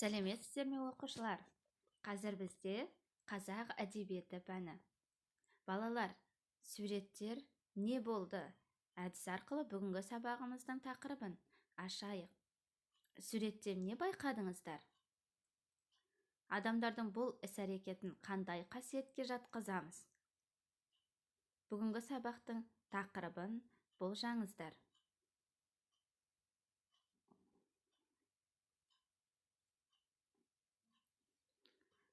Сәлеметсіздер ме, оқушылар! Қазір бізде қазақ әдебиеті пәні. Балалар, суреттер не болды әдісі арқылы бүгінгі сабағымыздың тақырыбын ашайық. Суреттен не байқадыңыздар? Адамдардың бұл іс-әрекетін қандай қасиетке жатқызамыз? Бүгінгі сабақтың тақырыбын болжаңыздар.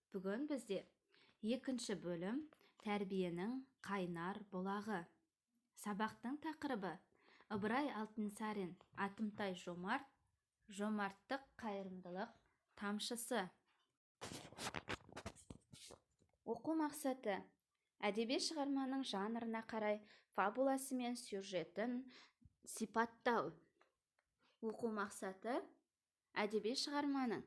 Бүгін бізде екінші бөлім, тәрбиенің қайнар бұлағы. Сабақтың тақырыбы: Ыбырай Алтынсарин, Атымтай Жомарт, жомарттық, қайырымдылық тамшысы. Оқу мақсаты: әдеби шығарманың жанрына қарай фабуласы мен сюжетін сипаттау. Оқу мақсаты: әдеби шығарманың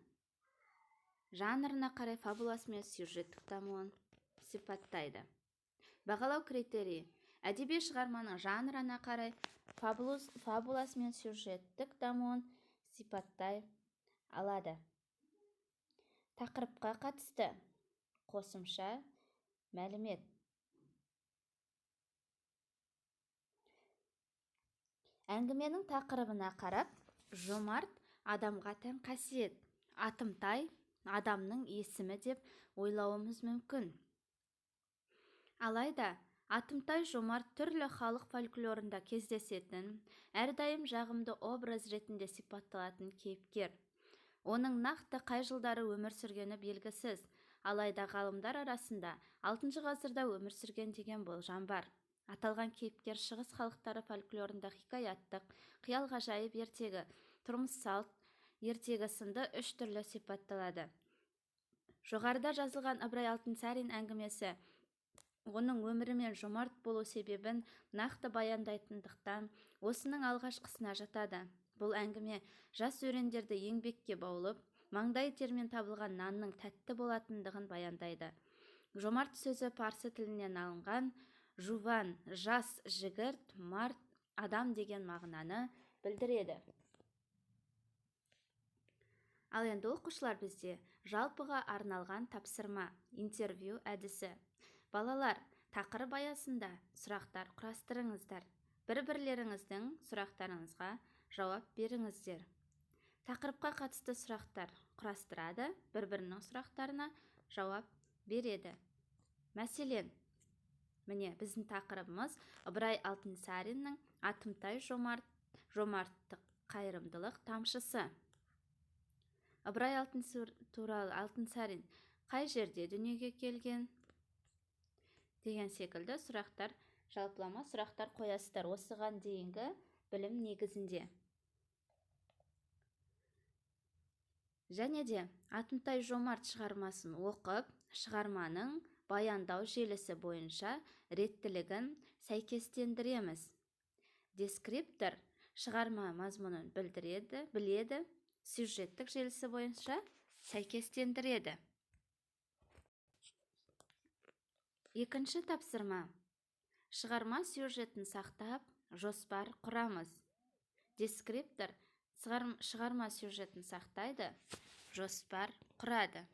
жанрына қарай фабуласы мен сюжеттік дамуын сипаттайды. Бағалау критерийі: әдеби шығарманың жанрына қарай фабуласы мен сюжеттік дамуын сипаттай алады. Тақырыпқа қатысты қосымша мәлімет. Әңгіменің тақырыбына қарап, жомарт адамға тән қасиет, Атымтай адамның есімі деп ойлауымыз мүмкін. Алайда Атымтай Жомарт түрлі халық фольклорында кездесетін, әрдайым жағымды образ ретінде сипатталатын кейіпкер. Оның нақты қай жылдары өмір сүргені белгісіз, алайда ғалымдар арасында 6 ғасырда өмір сүрген деген болжам бар. Аталған кейіпкер шығыс халықтары фольклорында хикаяттық, қиял-ғажайып ертегі, тұрмыс-салт ертегі сынды үш түрлі сипатталады. Жоғарыда жазылған Ыбырай Алтынсарин әңгімесі оның өмірі мен жомарт болу себебін нақты баяндайтындықтан, осының алғашқысына жатады. Бұл әңгіме жас өрендерді еңбекке баулып, маңдай термен табылған нанның тәтті болатындығын баяндайды. Жомарт сөзі парсы тілінен алынған жуван, жас жігіт, март адам деген мағынаны білдіреді. Ал енді, оқушылар, бізде жалпыға арналған тапсырма, интервью әдісі. Балалар, тақырып аясында сұрақтар құрастырыңыздар. Бір-бірлеріңіздің сұрақтарыңызға жауап беріңіздер. Тақырыпқа қатысты сұрақтар құрастырады, бір-бірінің сұрақтарына жауап береді. Мәселен, міне, біздің тақырыбымыз Ыбырай Алтынсариннің Атымтай Жомарт, жомарттық, қайырымдылық тамшысы. Ыбырай туралы Алтынсарин қай жерде дүниеге келген деген секілді сұрақтар, жалпылама сұрақтар қоясыздар осыған дейінгі білім негізінде. Және де Атымтай Жомарт шығармасын оқып, шығарманың баяндау желісі бойынша реттілігін сәйкестендіреміз. Дескриптор шығарма мазмұнын білдіреді, біледі, сюжеттік желісі бойынша сәйкестендіреді. Екінші тапсырма: шығарма сюжетін сақтап, жоспар құрамыз. Дескриптор шығарма сюжетін сақтайды, жоспар құрады.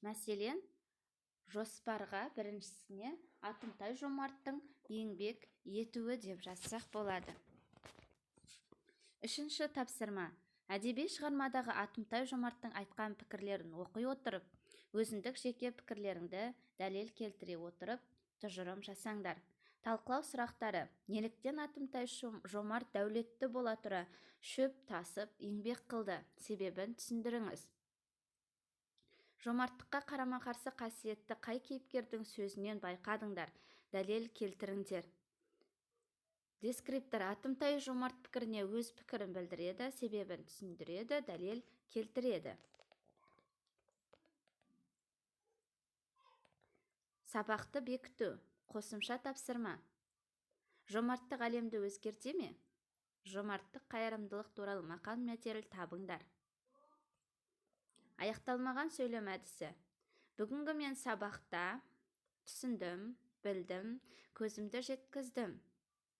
Мәселен, жоспарға біріншісіне Атымтай Жомарттың еңбек етуі деп жазсақ болады. Үшінші тапсырма: әдеби шығармадағы Атымтай Жомарттың айтқан пікірлерін оқи отырып, өзіндік жеке пікірлеріңді дәлел келтіре отырып, тұжырым жасаңдар. Талқылау сұрақтары: Неліктен Атымтай Жомарт дәулетті бола тұра шөп тасып еңбек қылды? Себебін түсіндіріңіз. Жомарттыққа қарама-қарсы қасиетті қай кейіпкердің сөзінен байқадыңдар? Дәлел келтіріңдер. Дескриптор Атымтай Жомарт пікіріне өз пікірін білдіреді, себебін түсіндіреді, дәлел келтіреді. Сабақты бекіту. Қосымша тапсырма: жомарттық әлемді өзгерте ме? Жомарттық, қайырымдылық туралы мақал мәтел табыңдар. Аяқталмаған сөйлем әдісі. Бүгінгі мен сабақта түсіндім, білдім, көзімді жеткіздім.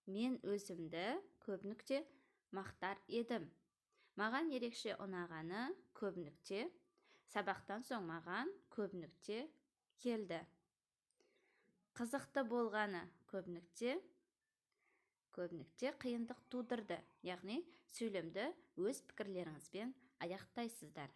Мен өзімді көп нүкте мақтар едім. Маған ерекше ұнағаны көп нүкте. Сабақтан соң маған көп нүкте келді. Қызықты болғаны көп нүкте, көп нүкте қиындық тудырды. Яғни сөйлемді өз пікірлеріңізбен аяқтайсыздар.